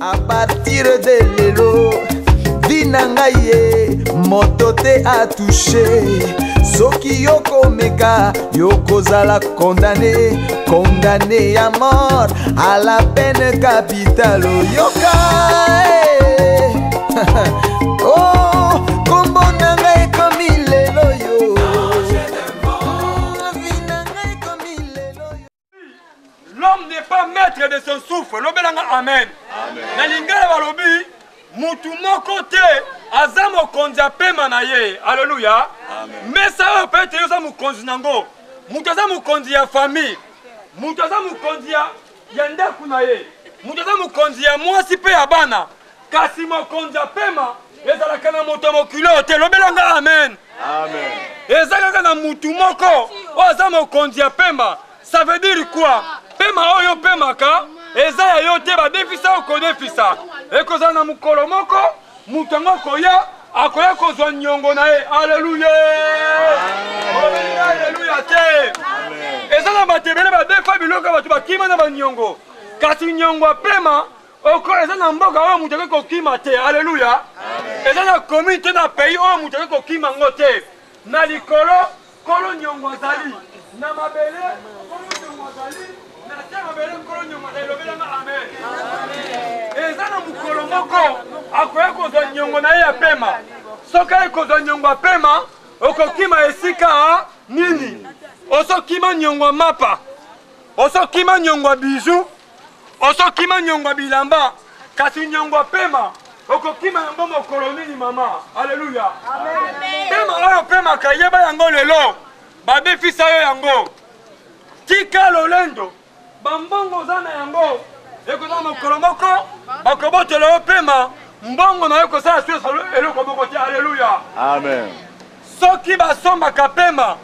A partir de lelo vi na ngai ye moto te atouche soki yokomeka yokozala condamné condamné ya mort à la peine capitale oyoka eh. oh, kombo na ngai ekomi lelo yo L'homme n'est pas maître de son souffle. Lobelanga amen. Na lingala balobi mutu moko te aza mokonzi ya pema na ye. Alléluia. Mesa oyo pe ete yo oza mokonzi nango. Mutu aza mokonzi ya famille. Mutu aza mokonzi ya ya ndako na ye. Mutu aza mokonzi ya mwasi pe ya bana. Kasi mokonzi ya pema ezalaka na moto ya mokili oyo te. Lobela nga amen. Amen. Eza kaka na mutu moko oyo aza mokonzi ya pema. Ça veut dire quoi? Pema oyo opemaka eza ya yo te, badefisa okodefisa. Ekozala na mokolo moko moto yango akoya akoya kozwa nyongo na ye. Aleluya! Aleluya te. Eza na bato ebele badefa biloko ya bato bakima na banyongo, kasi nyongo ya pema oko eza na mboka oyo moto akoki kokima te. Aleluya! Eza na commune te na pays oyo moto akoki kokima yango te. Na likolo Nkolo nyongo azali na mabele, nkolo nyongo azali na se mabele, nkolo nyongo azali. Lobelanga amen. Eza na mokolo moko akoya kozwa nyongo na ye ya pema. Soki aye kozwa nyongo ya pema, okokima esika nini? Osokima nyongo ya mapa, osokima nyongo ya bijou, osokima nyongo ya bilamba, kasi nyongo ya pema okokima yango mokolo nini mama? Aleluya! Pema oyo opemaka, yeba yango lelo, babefisa yo yango. Tika lolendo, bambongo oza na yango ekozala mokolo moko bakobotola yo pema, mbongo na yo ekosala susu eloko moko te. Aleluya! Amen. Soki basombaka pema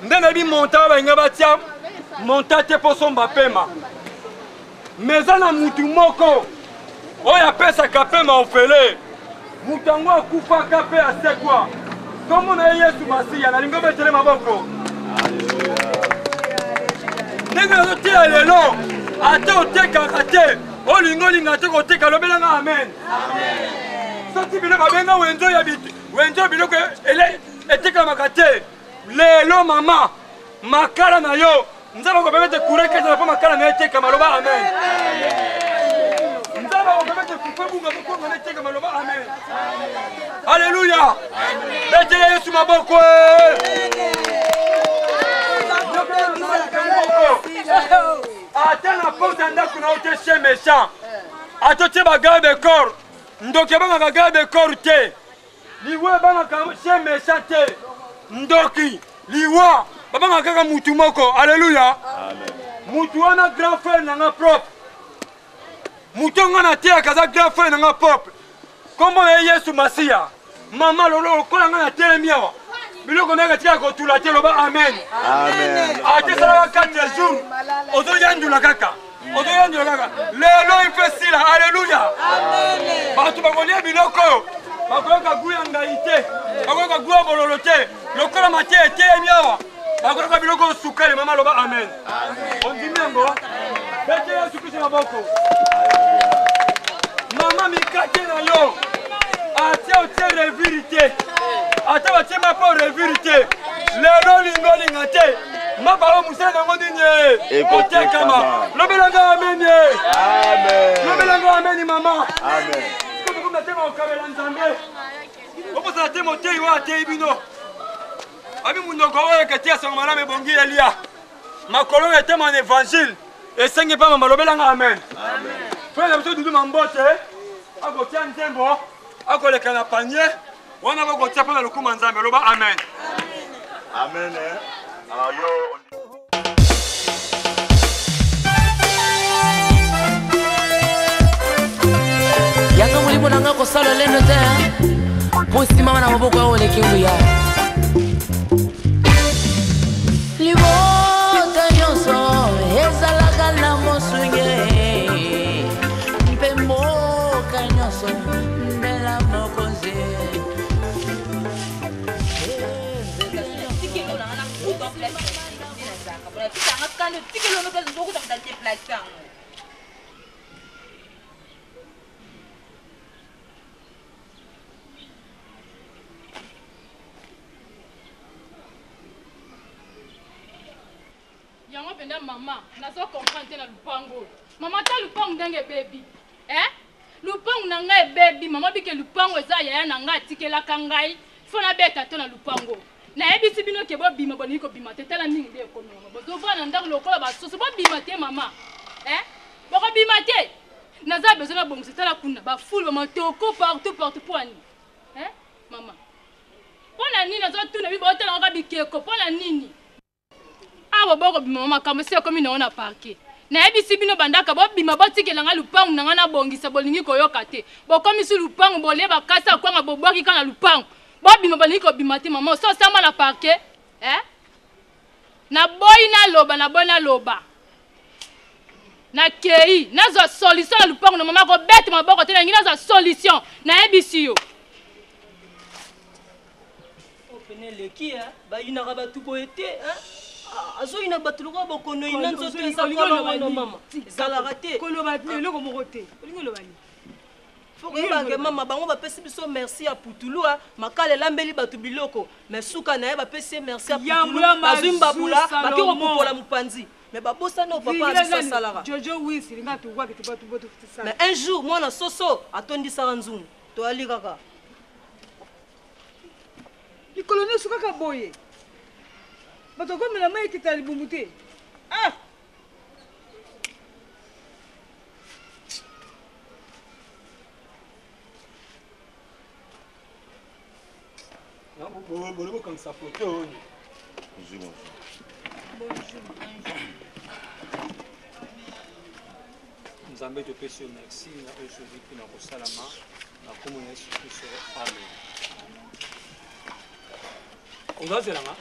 nde nayebi monta oyo balinga batia monta te mpo osomba pema, me eza na mutu moko oyo apesaka pema ofele. Moto yango akufaka mpe asekwa, nkombo na ye Yesu Masiya. Nalingi obetele maboko ndenge nazoteya lelo. Ata otekaka te, olingi olinga te koteka, lobelanga amen. Soki biloko babenga wenzo ya wenze biloko etekamaka te lelo mama makala na yo nzambe akopema ete kura ekezala mpo makala na yo etekama loba amen nzambe akopema ete fufu ebunga mpo kongo na etekama loba amen aleluya betela yesu maboko ata na porte ya ndako na yo te chien méchant ata otie bagarde corps ndoki abangaka garde corps te Liwa ebangaka chien méchant te. Ndoki, liwa babangaka kaka mutu moko. Alléluia. Mutu wana grand frère na nga propre. Mutu nga na teyaka aza grand frère na nga propre. Kombo na ye Yesu Masiya. Mama lolo lokola nga na telemi awa. Biloko na katika kotula te loba amen. Amen. Atesalaka 4 jours. Ozoyandula kaka. Ozoyandula kaka. Lelo ifesila. Alléluia. Bato bakolia biloko oyo bakoyoka gu ya ngai te, bakoyoka gu ya bololo te, lokola mateya eteyemi awa bakoyoka biloko oyo sukali. Mama loba amen. Ondimi yango? Bete Yesu Kristo maboko. Mama mikate na yo atie otie reviri te, ata batie mapa reviri te, lelo olinga olinga te, mapa oyo mosala nango nini ekotekama. Lobelanga amen. Lobelanga amen mama. Sikotokomna okabela Nzambe, obosana te moteyi oyo ateyi bino abi monoko oyo eketeya sango malamu ebongi elia makolo oyo etema na évangile esengi mpe mama. Lobelanga amen. Frère na biso Dudu Mambote akotia nzembo, akoleka na panier wana, bakotia mpo na lokumu ya Nzambe. Loba amen. Amen. Yo yanga molimo na nga kosala lendo te mpo nsima na maboko ya oleki nguya libota nyonso ezalaka na mosunge mpe mboka nyonso ndela mokonzi. mpenza mama nazo comprendre te na lupango oyo mama ta lupango ndenge ebebi eh? Lupangu na ngai ebebi mama bike lupangu eza yaya na ngai atikelaka ngai fo nabeta to na lupango nayebisi bino ke bobima bolingi kobima te tala mingi nde ekomi mama bozovanda na ndako lokola basoso bobima te mama eh? bokobima te naza besoin nabongisa tala kuna bafulu bamatoko partout partout mpo ani eh? mama mpo na nini nazotuna bi botala kaka bikeko mpo na nini Awa boko bima makambo esi ekomi nango na parquet. Nayebisi bino bandaka bobima botikela ngai lupangu na ngai nabongisa bolingi koyoka te. Bokomisi lupangu bolie bakasa kwanga bobwaki kaka na lupangu. Bobima bolingi kobima te mama osi osamba na parquet eh? Naboyi naloba naboyi naloba. Nakei nazwa solution na lupangu na mama kobeta maboko te nalingi nazwa solution nayebisi yo. Oyo pene eleki eh. Bayinaka bato boye te eh. Ah, azoyina bato lokola bokono yina nzoto eza kolongono mama ezalaka te koloba eloko moko te olingi oloba nini fo koyebake mama bango bapesi biso merci ya putulu ah. Makala elambeli bato biloko mais suka na ye bapesi ye merci ya putulu bazwi mbabula bake kopupola mopanzi mais babosani oyo papa na biso asalaka mais un jour mwana soso atondisaka nzungu toyali kaka Mikolo nyonso kaka boye. Bato bakomela mai ekita na libumu te. Ah! Bolingo kokangisa foto oyo. Bonjour, bonjour. Nzambe topesi yo merci na oyo ozwi mpe na kosalama na nkombo na Yesu Kristo, amen. Ozazelanga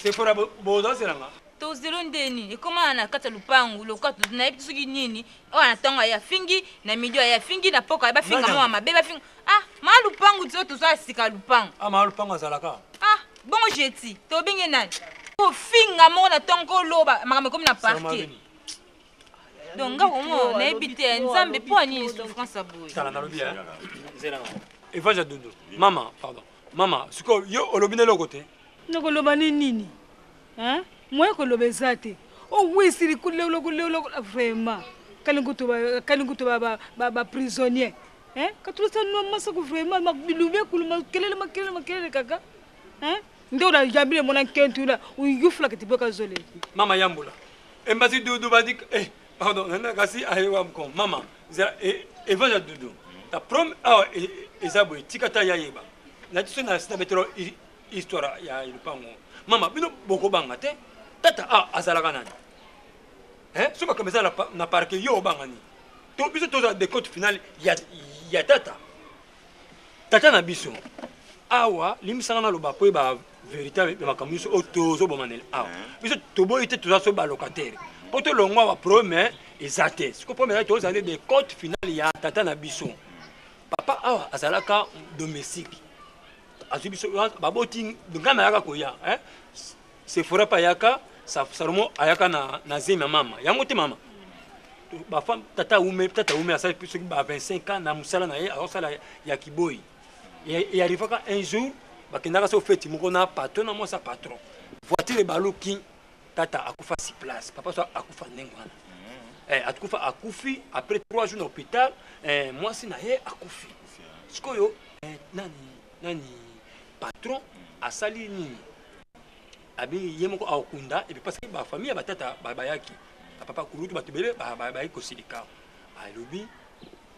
Sefora, bozazelanga tozelo ndeni ekoma na kati ya lupangu lokola nayebi soki nini oyo na ntongo aye afingi na midi aye afingi na poko aye bafinga mwa mabe bafinga ah ma lupangu ti oyo toza ya sika lupangu ah ma lupangu azalaka ah bongo jeti tobenge nani kofinga moko na ntongo koloba makambo ekomi na parquet donc nga vraiment nayebi te nzambe mpo ya nini souffrance ya boye tala nalobi nzela na evage ya dundu mama pardon mama sikoyo yo olobi na eloko te nakoloba ni nini moye koloba eza te owisi likulolokulolo vraiment kalinkutu baprisonnier katulisa nwa masako vraiment bilubi ekulu makelele makelele makelele kaka nde unayambile mona nkentu una uyufula kitiboka zole mama yambula Embassy Doudou badi eh pardon nana kasi ayewa mko mama zela eh, evangel Doudou ta prom awa ah, eza boye tika ta yayeba na tiso na sina betelo histoire ya lupango mama bino bokobanga te tata ah azalaka nani eh so makambo eza na parquet yo obanga nini to biso tozala decote finale ya, ya tata Tata na biso awa limbisanga naloba po yeba verité ya makambo nyonso oyo tozobomanela awa eh. biso toboyi te toza so balocataire mpo tolongwa awa problème eza te siko problème eza tozala nde decote finale ya tata na biso papa awa azalaka domestique azwi biso baboti ngai nayaka koya eh? Sephora mpe ayaka Salomo ayaka na, na zemi ya mama yango te mama bafam tata ume tata ume asali soki ba 25 ans na mosala na ye azosala ya kiboyi e arrivaka un jour bakendaka so feti moko na patron na mwasi ya patron voiture ebaluki tata akufa si place papa so akufa ndenge wana mm. eh, akufa akufi après 3 jours na hôpital eh, mwasi na ye akufi sikoyo eh, nani nani patron asali nini abi ye moko akokunda epi parce que bafamille ya batata bayaki bapapa kulutu bato ebele bayaki kosilika alobi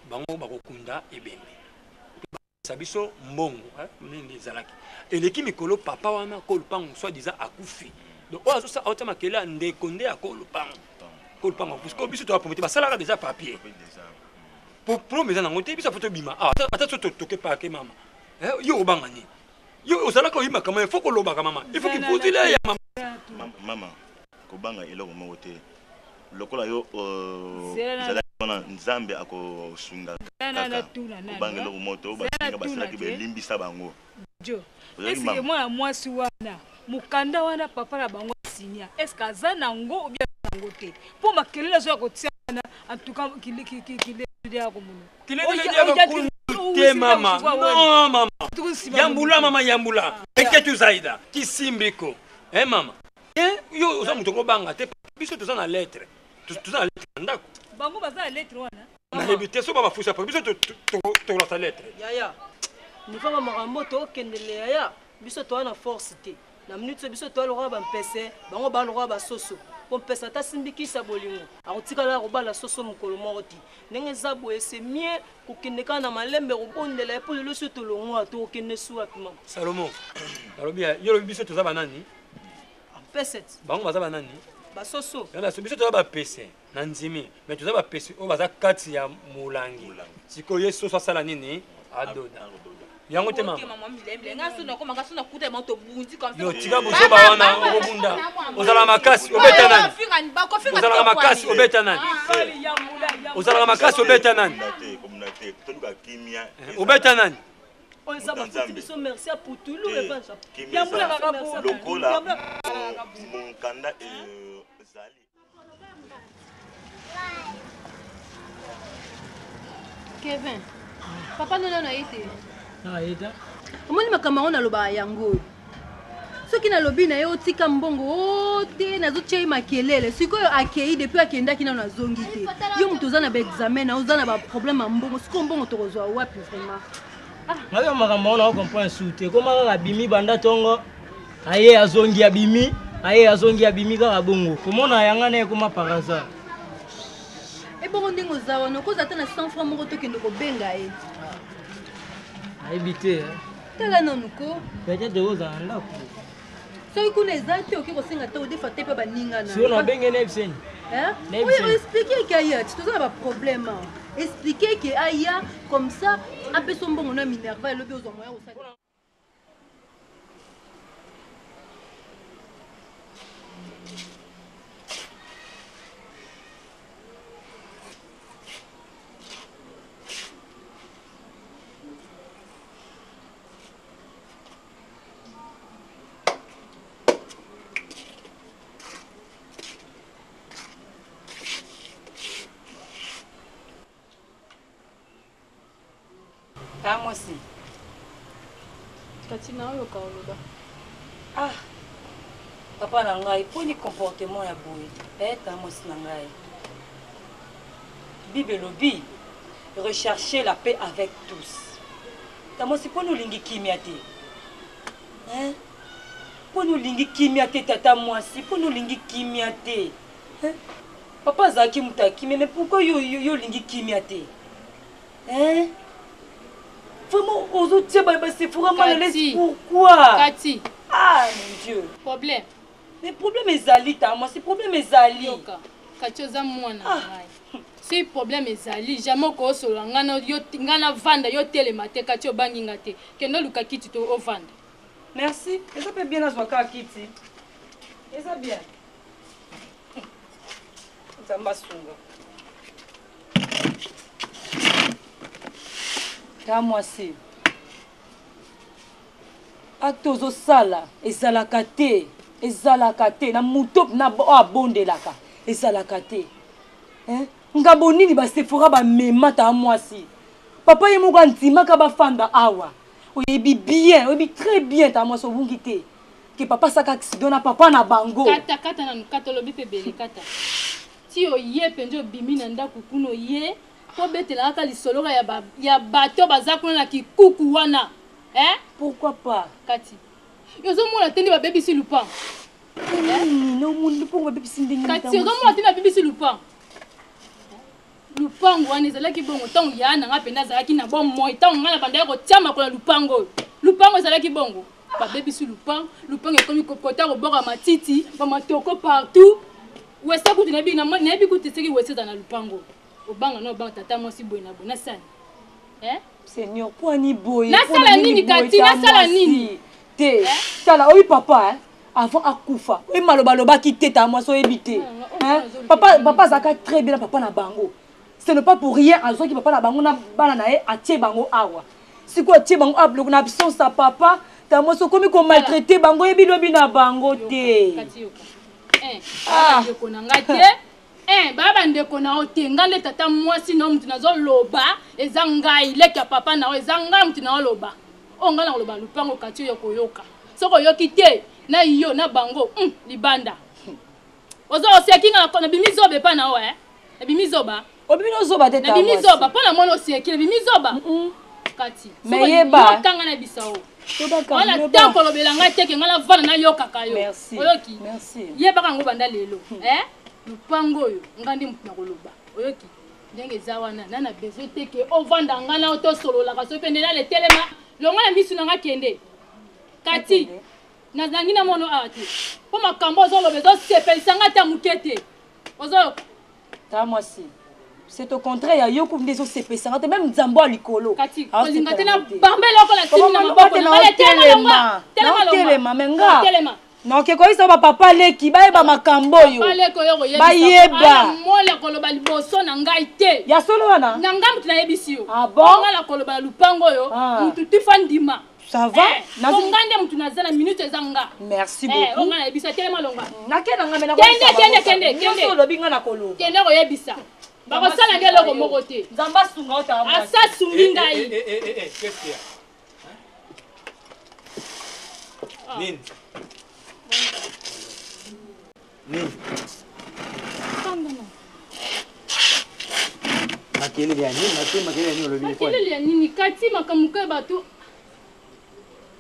bango bakokunda ebembe sa biso mbongo nini ezalaki eleki mikolo papa wana ko lupango soit disant akufi donc oyo azosa aotya makele ya ndeko nde ya ko lupango ko lupango akufi ko biso toapromete basalaka deja papier po problème eza nango te biso apo tobima awa ata so toke pake mama eh, yo obanga nini yo ozalaka oyimaka mama ifo kolobaka mama ifo kivuzila ya mama mama kobanga eloko moko te lokola yo euh, ozalaki wana nzambe akosunga kaka kobanga eloko moko te oyo basinga basalaki belimbisa bango esike mwana mwasi wana mokanda wana papa na bango asinya estce aza nango obi aza nango te mpo makelele azoya kotia wana antuka kilele komona te mama non mama yambula mama yambula eketu zaida kisimbiko eh mama eh, yo oza moto okobanga te biso Biso toza na lettre. Toza na lettre na ndako. Bango baza na lettre wana. Nayebi te so babafusa po biso tokolasa lettre. Yaya, nifa ba makambo tokendele yaya, biso toa na force te. Na minute oyo biso toa lokola bampese, bango ba lokola basoso. Po mpese ata asimbi kisi ya bolingo, akotikala kobala soso mokolo moko te. Ndenge eza boye c'est mieux kokende kaka na malembe kobondela ye mpo lelo soki tolongwa tokokende su wapi mama? Salomo, nalobi yo lobi biso toza banani? Mpese. Bango baza banani? Basoso. Biso toza bapese na ndimi mais toza bapesi oyo baza kati ya molangi. Sikoyo ye soso asala nini? Adoda. Yango te mama. Yo tika buzoba wana okobunda. Ozalaka makasi obeta nani? Ozalaka makasi obeta nani? Ozalaka makasi obeta nani? Obeta nani? Oyo eza bafuti biso merci ya putulu revanche. Lokola mokanda ezali. Kevin, papa nona na ye te. Na ye te. Omoni makambo yango nalobaka yango oyo. Soki nalobi na ye otika mbongo o te nazotia ye makelele sikoyo akei depuis akendaki nano azongi te yo moto oza na baexamen na oza na baproblème ya mbongo sikoyo mbongo tokozwa wapi vraiment Nayoka makambo yango nao comprendre su te. Ekoma kaka abimi banda tongo aye azongi abimi aye azongi abimi kaka bongo. Komona yanga na ekoma par hasard. Ebongo ndenge oza wana okozala ata na 100 francs moko tokende kobenga ye. Nayebi te. Tala nanu ko. Peut-être ozala na ndako. Soki kuna eza te okoki kosenga te odefa te mpe baninga na. Sikoyo nabenge na yebiseni. Oyo explique ke aya ti toza na baproblème awa. Explique ke aya comme ça apesa mbongo na Minerva elobi ozwa moyen kosala. Ta mwasi. Kati na oyoka oloba. Ah. Papa na ngai, poni comportement ya boye. Eh, ta mwasi na ngai. Bible elobi, recherchez la paix avec tous. Ta mwasi poni olingi kimia te. Hein? Poni olingi kimia te tata mwasi, poni olingi kimia te. Hein? Papa azalaki moto ya kimia, mais pourquoi yo yo olingi kimia te? Hein? Vraiment ozotia ba ba Sephora mal à l'aise pourquoi? Kati. Ah mon Dieu. Problème. Mais problème ezali ta mwasi, problème ezali. Yoka. Kati oza mwana na ngai. Soki problème ezali, jamais okosolola ngai na yo ngai na vanda yo telema te kati obangi nga te. Kende oluka kiti to ovanda. Merci. Eza pe bien nazwa kaka kiti. Eza bien. Nzambe asunga. Ta mwasi. Acte ozosala ezalaka te. Ezalaka te na moto na oyo abondelaka ezalaka te. Hein? Ngambo nini ba Sephora ba mema ta mwasi. Papa ye moko andimaka bafanda awa. Oyebi bien, oyebi très bien ta mwasi obungi te. Ke papa asaka accident na papa na bango. Kata kata nanu kata olobi pe ebele kata. Ti oye penza obimi na ndaku kuna oye po obetela kaka lisolo kaka ya ba ya bato baza kuna na kikuku wana. Hein? Pourquoi pas? Kati. Yo ozomona te nde babebisi lupango. Nini no mundu mpo babebisi ndenge Kati ozomona te babebisi lupango. Lupango wana ezalaki bongo ntango ya na ngai mpenza azalaki na bomoi ntango ngai nabandaki kotia makolo na lupango oyo. Lupango ezalaki bongo. Babebisi lupango, lupango ekomi kota kobwaka matiti, bamatoko partout. Wese kutu nayebi nayebi kutu soki wese ezala na lupango. Obanga na obanga tata mwasi boye na boye nasala. Eh? Seigneur, mpo ni boye? Nasala nini kati? Nasala nini? Te. Tala, oyi papa, hein? Avant akufa oyebi maloba alobaki te ta mwasi oyebi te. Hein? Papa, papa azalaka très bien na papa na bango. Ce n'est pas pour rien azwaki papa na bango na bana na ye atie bango awa. Sikoyo atie bango awa biloko na absence ya papa ta mwasi okomi komaltraite bango oyebi lobi na bango te. Ah. Ndeko na ngai te. Eh, baya bandeko na yo te ngai nde tata mwasi na yo moto nazoloba eza ngai leki ya papa na yo eza ngai moto naoloba oyo ngai nakoloba lupango kati oyo koyoka soki oyoki te na yo na bango libanda. Ozo oseki nga na bimi zoba epa na yo eh. Na bimi zoba. Obimi no zoba te Na bimi zoba mpo na mona oseki na bimi zoba. Kati. Mais yeba. Yokanga na bisa o. Wana ntango kolobela ngai te ke ngai navanda nayokaka yo. Oyoki? Yebaka yango banda lelo. Eh? Lupango oyo ngai nde moto nakoloba. Oyoki? Ndenge eza wana na na besoin te ke ovanda ngai na yo tosololaka soki mpe nde nale telema longa na misu na ngai kende. Kati. Nazangi na mono awa te. Mpo makambo ozoloba ezosepelisa ngai ata moke te. Ozoyoka? Ta mwasi. C'est au contraire ya yo kutu nde ezosepelisa nga te meme nzambo ya likolo. Kati kolinga te na bamba eloko na simi na maboko na ngai. Telema telema telema me nga. Telema. Noke koyisa ba papa leki bayeba makambo oyo. Bayeba. Mola koloba liboso na ngai te. Ya solo wana? Na ngai mutu nayebisi yo. Ah bon? Ngai na koloba na lupango oyo ah. mutu tufa ndima. Ça va? Eh, po nga nde mutu naza na minute eza nga. Merci eh, beaucoup. Eh, nga nayebisa telema longa. Nake na nga mena kende kende kende kende. Nyoso olobi nga na koloba. Kende koyebisa. Bakosala nde eloko moko te. Nzambe asunga yo tala mwasi. Asa asungi ngai. Eh, eh, eh, eh, qu'est-ce qu'il y a? Ah. Nini? Nini? Makelele ya nini? Makelele ya nini olobi? Makelele ya nini? Kati makambo kaka bato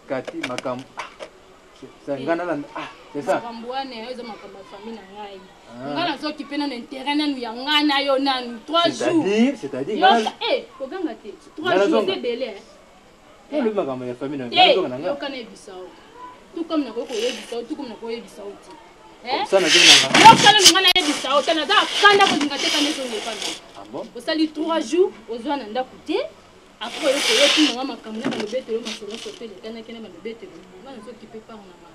Kati makambo ah, c'est nga nalanda ah c'est ça makambo wana yayo eza makambo ya famille na ngai ah. nga nazokipe nanu intérêt nanu ya nga na yo nanu 3 jours c'est-à-dire eh, koganga te 3 jours eza ebele olobi makambo ya famille na ngai eh, yoka nayebisa yo tout comme nakoki koyebisa yo tout comme nakoyebisa yo te eh? yoka nanu nga nayebisa yo te naza kanda kolinga te kanda ezonga epa na ah osali 3 jours ozwa na ndako te Après oyo koyo tuna nga makambo na balobetelo masolo nyonso mpe elekanaki na balobetelo nga nazokipe part na nga.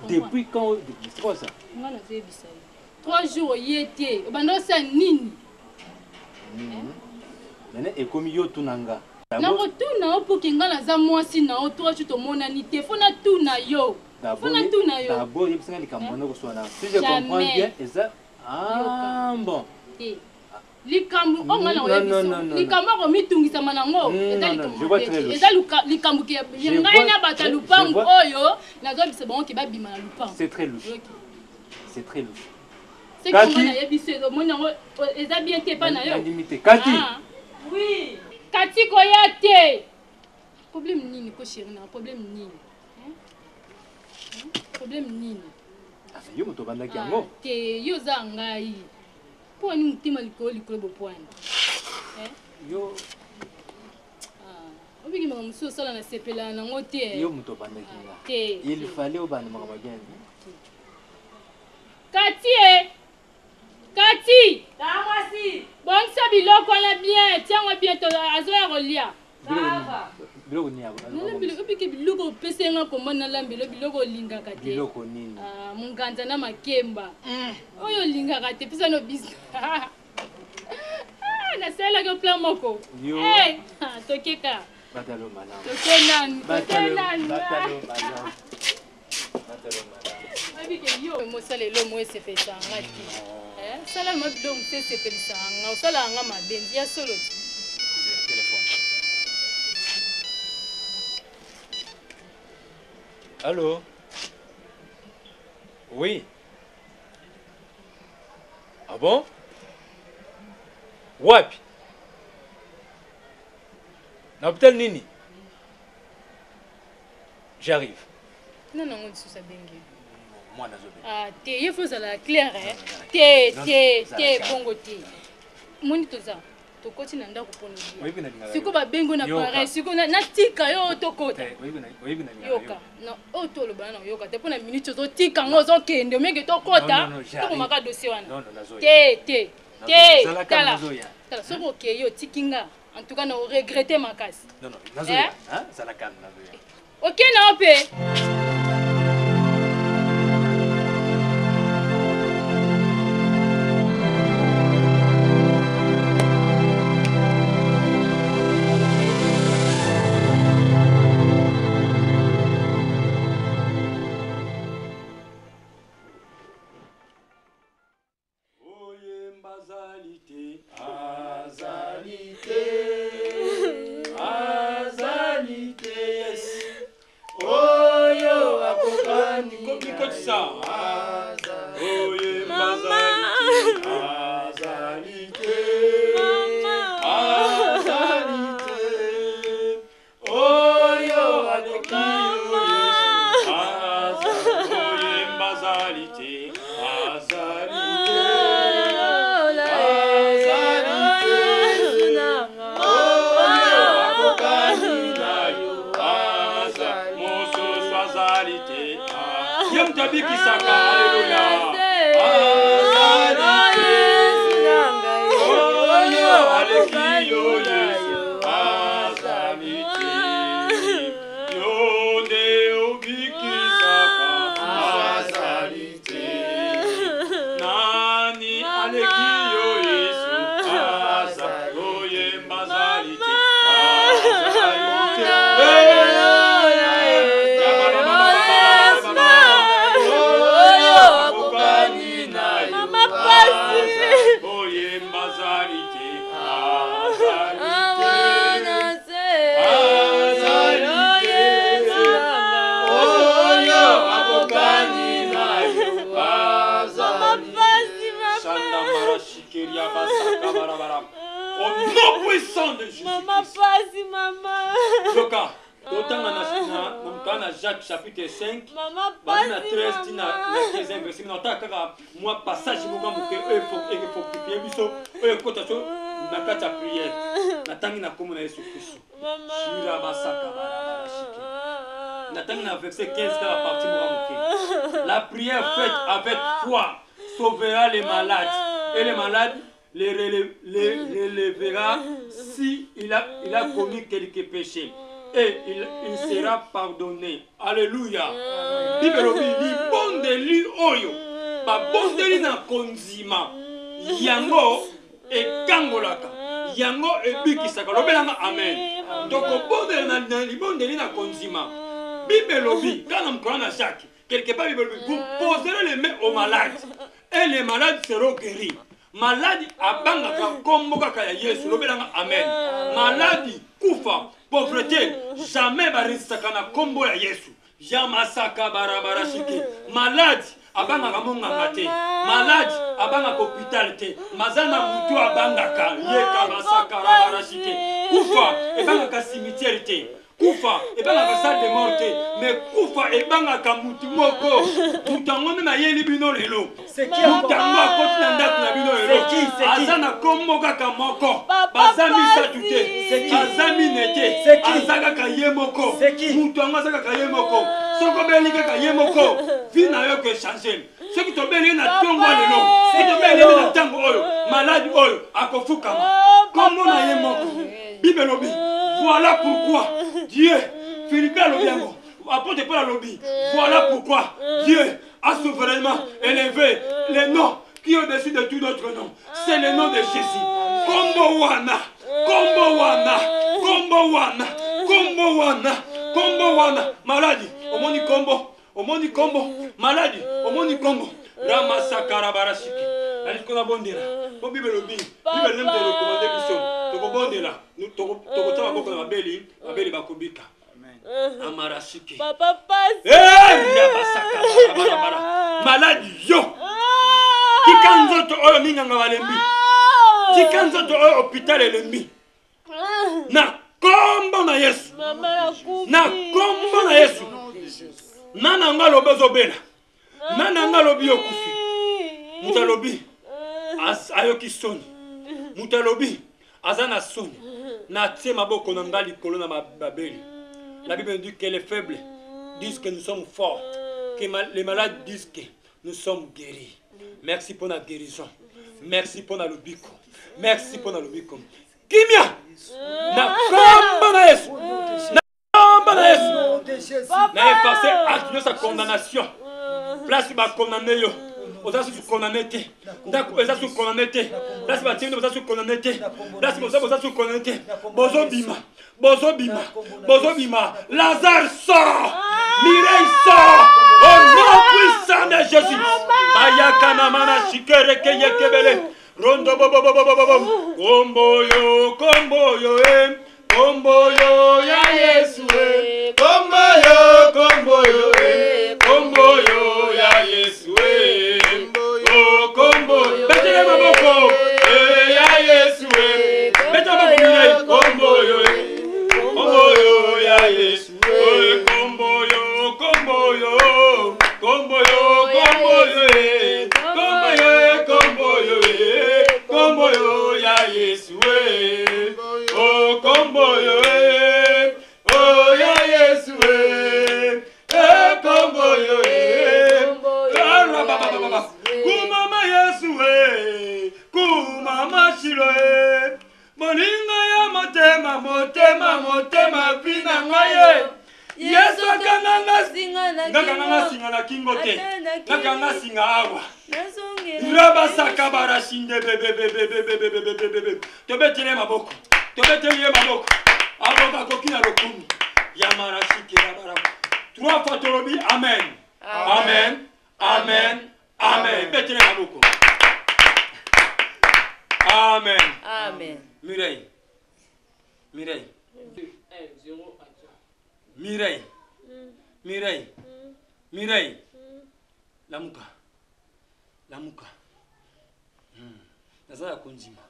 Depuis quand c'est quoi ça? Nga nazoyebisa yo. 3 jours oye te obanda osala nini? Nene ekomi yo tuna nga. Nakotuna yo mpo ke nga naza mwasi na yo 3 jours tomonani te fo natuna yo. Fo natuna yo. D'abord yebisa nga likambo wana koswana. Si je comprends bien eza ah bon. Te. Likambo oyo ngai nakoyebisa likambo ya komitungisama na yango eza likambo mabe te eza likambo ke ngai na bato ya lupangu oyo nazoyebisa bango ke babima na lupangu. C'est très louche. C'est très louche. Soki ngai nayebisi yo omoni yango eza bien te epai na yo. Nandimi te. Kati. Oui. Kati koya te. Problème nini ko chéri na problème nini? Problème nini? Yo moto obandaki yango. Te yo oza ngai. Mpo nini motema likolo likolo bopwani? Eh? Yo ah, obiki makambo mosusu osala na sepelaka nango te. Eh. Yo moto obandaki nga. Ah, te. Il fallait obanda makambo bien. Kati e. Kati. Ta mwasi. Bongisa biloko wana bien, tiango bien to azoya kolia. Biloko nini yango? Obiki biloko opesi nga kombo nalambelo biloko olingaka te. Biloko nini? Ah, munganza na makemba. Oyo olingaka te pesa no biso. Ah, nasalelaki yo plan moko. Yo. Hey, ah, tokeka. Batalo malamu. Toke nanu, toke nanu. Batalo malamu. Batalo malamu. Oyebi ke yo mosala elo mo esepelisa nga te. Eh, sala ma biloko mosusu esepelisaka nga, osalaka nga mabe, ya solo te. Téléphone. Allô? Oui. Ah bon? Wapi? Na hôpital nini? J'arrive. Nani yango lisusu abengi yo? Mwana azobenga. Ah, te ye fo ozala clair eh? Te te te bongo te. Moni toza tokoti na ndako mpo nolia sikoyo babengi na pareil sikoyo natika yo tokota yoka oyo tolobana na oyoka te mpo na minute ozotika yango ozokende omenge tokota tokomaka dossier wana te te te tala tala soki okei otiki nga en tout cas na oregrete makasi oke na yo mpe. Azali te, azali te, azali te, yes. Oyo Ye moto abikisaka. Aleluya. Azali te. Oyo aleki yo Yesu. Azali te. Yo nde obikisaka. Azali te. Nani aleki yo Yesu? Azali. Oyemba azali te. Azali te. Au nom puissant de Jésus. Mama pasi mama. Yoka, totanga na na mokanda na Jacques chapitre 5 Mama bandi na pasi 13 ti na mama. na 15 verset na otaka kaka mwa passage moko ya moke oyo ekofortifie biso oyo ekota so na kati ya prière. Natangi na kombo na Yesu Kristo. Shira basaka barabara shike. Natangi na verset 15 kaka partie moko ya moke. La prière faite avec foi sauvera les malades et les malades les relèvera si il a commis quelques péchés et il sera pardonné. Alléluia. Bible elobi libondeli oyo babondeli na kondima yango ekangolaka yango ebikisaka. Lobelanga amen. Tokobondela na libondeli na kondima. Bible elobi kaka na mokolo na Jacques quelque part, Bible elobi: vous poserez les mains aux malades et les malades seront guéris. Maladi abangaka nkombo kaka ya Yesu. Lobelanga amen. Maladi, kufa, pauvreté, jamais baresistaka na nkombo ya Yesu. Yamasaka barabara shike. Maladi abangaka monganga te, maladi abangaka hôpital te, maza na mutu abangaka yeka basaka rabara shike. Kufa ebangaka cimetière te, kufa ebangaka salle de mort te, mais kufa ebangaka mutu moko. Mutu yango nde nayeli bino lelo. Mutu yango akoti na ndako na bino lelo, aza na kombo kaka moko. Baza misato te, baza mine te, aza kaka ye moko. Mutu yango aza kaka ye moko. Soki obeli kaka ye moko, vie na yo ekochanger. Soki tobeli ye na ntongo ya lelo, soki tobeli ye na ntango oyo, maladi oyo akofukama. Kombo na ye moko. Bible elobi: voilà pourquoi Dieu, Philippe alobi yango, apôtre Paul alobi: voilà pourquoi Dieu a souverainement élevé le nom qui est au-dessus de tout autre nom. C'est le nom de Jésus. Kombo wana, kombo wana, kombo wana, kombo wana, kombo wana. Maladi omoni kombo, omoni kombo. Maladi omoni kombo. Ramasakarabarashiki. Nalingi nabondela po Bible elobi, Bible nde recommander biso tokobondela, tokotia maboko na babeli, babeli bakobika. Amarashiki. Papa pasi. Yabasaka maladi yo, tika nzoto oyo minganga balembi, tika nzoto oyo hôpital elembi, na kombo na Yesu. Mama nakufi. Na kombo na Yesu. Nana yango alobi ozobela, nana yango alobi okufi, moto alobi ayoki soni, moto alobi aza na soni, natie maboko na ngai likolo na babeli. La Bible nous dit que les faibles disent que nous sommes forts, que les malades disent que nous sommes guéris. Merci pour la guérison, merci pour la lobiko, merci pour la lobiko. Kimia na kombo na Yesu, na kombo na Yesu. Na efface acte nyonso ya condamnation. Place bacondamner yo, oza susu condamné te. Ndako eza susu condamné te. Place batie bino, boza susu condamné te. Place boza, boza susu condamné te. Bozobima, bozobima, bozobima. Lazare sort, Mireille sort au nom puissant de Jésus. Bayaka na mana shikereke yekebele rondo bobobobobobo. Kombo yo, kombo yo e, kombo yo ya Yesu e, kombo yo, kombo yo e, kombo yo ya Yesu e, o kombo. Betele maboko e ya Yesu e, betele maboko Mireille. Kombo yo e, kombo yo ya Yesu e, kombo yo, kombo yo, kombo yo, kombo yo e, kombo yo e, kombo yo e, kombo yo ya Yesu e, o kombo yo e, o ya Yesu e, e kombo yo e. motema motema motema vi na ngai ye yesu akanga nga ngakanga nga singa na kingo te ngakanga nga singa awa rabasaka barashinde bebebebebebebebebebe tobeteli ye maboko tobeteli ye maboko aboka akoki na lokumu ya marashikela trois fois tolobi amen amen amen amen betele maboko amen amen mireille mireille mireille mireille mireille lamuka lamuka hmm. naza ya kondima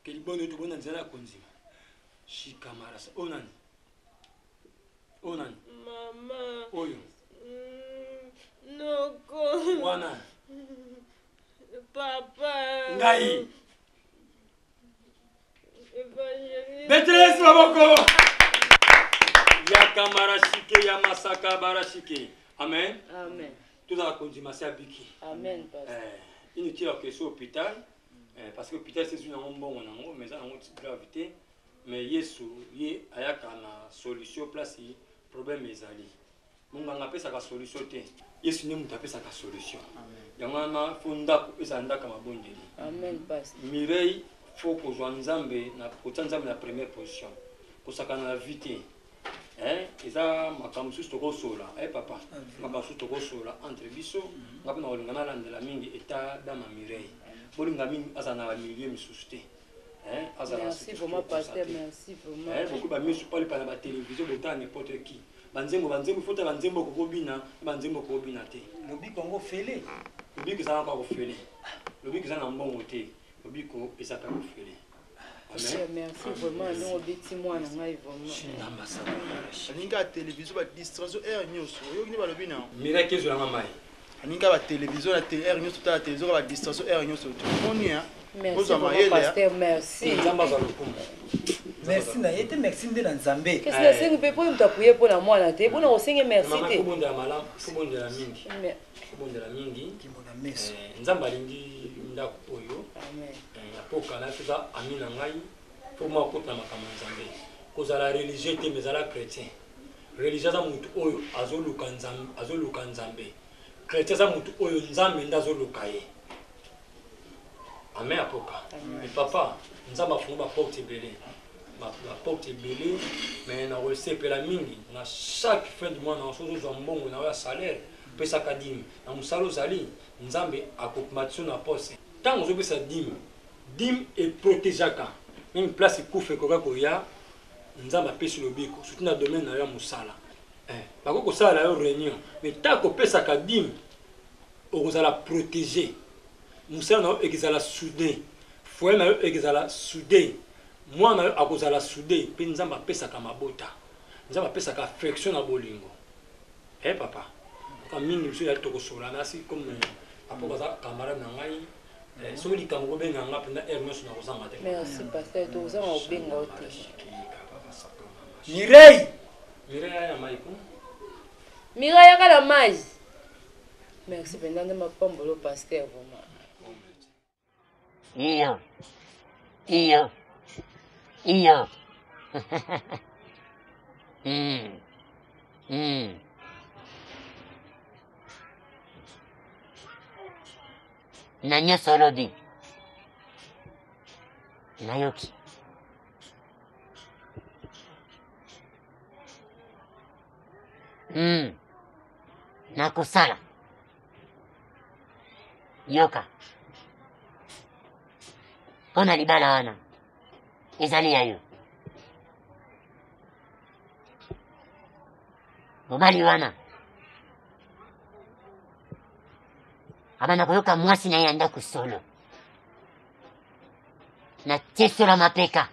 ke libondo tobona nzela ya kondima shikamarasa oyo nani oyo nani mama oyo mm, noko wana papa ngai betela yesu maboko ya kamarashike ya masaka barashike amen amen tozala kondima se abiki amen eh, inutile akese hôpital eh, parce que hôpital sezwi nango mbongo nango mais eza nango grave te mais yesu ye ayaka na solution place problème ezali monganga apesaka solution te yesu nde moto apesaka solution yango wana fo ndako ezala ndako ya mabondeli mireille fo kozwa nzambe na kotia nzambe na première position kosakana na vie te eh, eza makambo mosusu tokosola eh, papa makambo mosusu tokosola entre biso mhm. nga mpe nakolinga nalandela mingi etat dama mireille bolinga mingi azala na bamilieu misusu te Eh, azala merci vraiment pasteur merci vraiment eh, bokoki bamisu palipa na batelevizio botala n'importe qui banzembo banzembo ifota banzembo okokobina na banzembo okokobina te lobiko yango ofele lobiko eza kaka kofele lobiko eza na mbongo te lobiko eza kaka kofele merci vraiment ndenge obeti mwana ngai vraiment alingi ya televizio badistraction heure nyonso oyoki nde balobi na miraki ezwelanga mai alingi kaka batelevizio na heure nyonso tala televizio kaka badistraction heure nyonso tomoni ozwa mayele merci nzambe azwa lokumu merci na ye te merci nde na nzambe kasi nasengi mpe mpo moto apuye mpo na mwana te mpo na kosenge merci te kobondela malamu kobondela mingi kobondela mingi eh, nzambe alingi ndako oyo eh, apoka na toza ami na ngai mpo mwa okota na makambo ya nzambe kozala religieux te mais ezala chrétien religieux aza motu oyo azoluka nzambe azoluka nzambe chrétien aza motu oyo nzambe nde azoluka ye amen apoka mais papa nzambe afungo baporte ebele baporte ebele mais nakosepela mingi na chaque fin du mois na soki ozozwa mbongo na yo ya salaire pesaka dime na mosala ozali nzambe akomatisa na poste ntango ozopesa dime dime eprotegeaka meme place ekufa ekoka koya nzambe apesi lobiko surtout na domaine na yo ya mosala eh, bakoki kosala yo réunion mais ntango kopesaka dime okozala protege mosala na yo ekozala soude foyer na yo ekozala soude mwana na yo akozala soude mpe nzambe apesaka mabota nzambe apesaka affection na bolingo eh papa ka mingi biso ezali tokosola nasi comme eh, apo baza camarade na ngai eh, soki likambo kobenga nga mpenza heure nyonso nakozanga te merci pasteur tokozanga kobenga yo te mireille mireille aya mai ko mireille yaka na mai merci mpenza nde mapambolo pasteur vraiment iyo iyo iyo mm. Mm. na nyonso olobi nayoki mm. nakosala yoka mpo na libala wana ezali ya yo mobali wana abanda koyoka mwasi na ye ya ndako solo na tiesola mapeka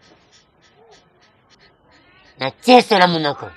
na tiesola monoko.